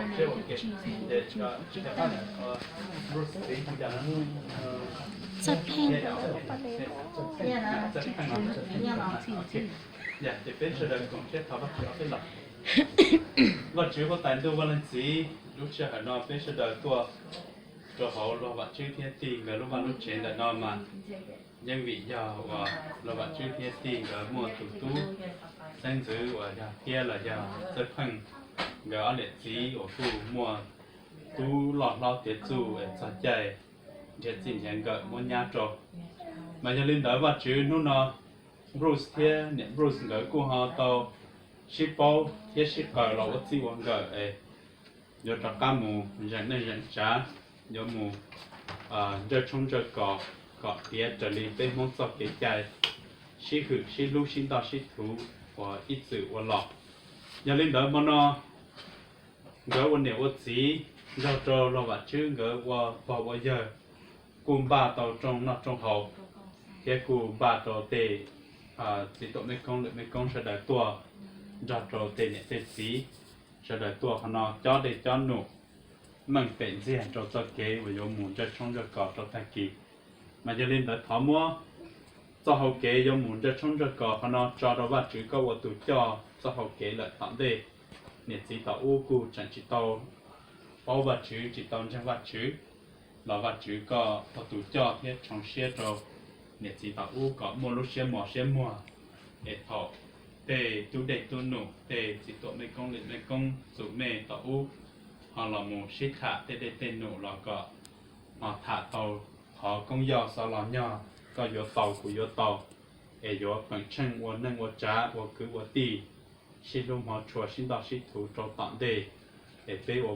Ces peb sawv daws koom siab thov Vajtswv ob peb los. Vajtswv huab tais ntuj, Vaj Leej Txiv, lub sij hawm no peb sawv daws tuaj rau hauv luag Vam Tswb thiab Tig nkawd lub vaj lub tsev ntawm no mas yeej vim yog uas luag Vam Tswb thiab Tig nkawd muaj tus tub xeeb ntxwv uas yog Tiab los yog Txawj Pheej, nkawd ob niam txiv uas kuj muaj tub loj hlob tiav txuj es txog caij nrhiav txij nrhiav nkawm muab nyab rau. Mas yog li ntawd Vajtswv, hnub no Bruce thiab niam Bruce nkawd kuj ho tau sib paub thiab sib qawm los ua txij ua nkawm es yuav rov qab mus zeem neej zeem tsav, yuav mus ntsawj tshoob ntsawj kos kom tiav raws li peb Hmoob txoj kev cai sib hwm sib hlub sib ntoj sib thuv uas ib txwm ua los. Yog li ntawd hmo no nkawd ua niam ua txiv nrog rau luag Vam Tswb nkawd ua pog ua yawg kuj npaj tau rooj noj rooj haus thiab kuj npaj rau tej txiv tuam mej koob lwm mej koob sawv daws tuaj nrog rau tej niam tej txiv sawv daws tuaj qhov no cob dej cob num, meej pem ntxiag rau txoj kev uas yuav mus ntsawj tshoob ntsawj kos rau tag kis. Mas yog li ntawd thov muab txoj hau kev yuav mus ntsawj tshoob ntsawj kos qhov no tso rau Vajtswv koj ua tus coj txoj hau kev lawm tom ntej. Niam txiv tom ub kuj tseem tsis tau paub Vajtswv tsis tau ntseeg Vajtswv, los Vajtswv koj ua tus coj thiab tshoov siab rau niam txiv tom ub kom muaj lub siab mos siab muag es thaum tej tub dej tub num tej txiv tuam mej koob lwm mej koob txum mej tom ub ho los mus sib tham tej dej tej num los kom ho tham tau qhov koob yoj xov los nyog koj yuav tau kuv yuav tau, es yuav peem tsheej ua neej ua tsav ua kwv ua tij, sib hlub hmov tshua sib ntoj sib thuv rau tom ntej, es peb ua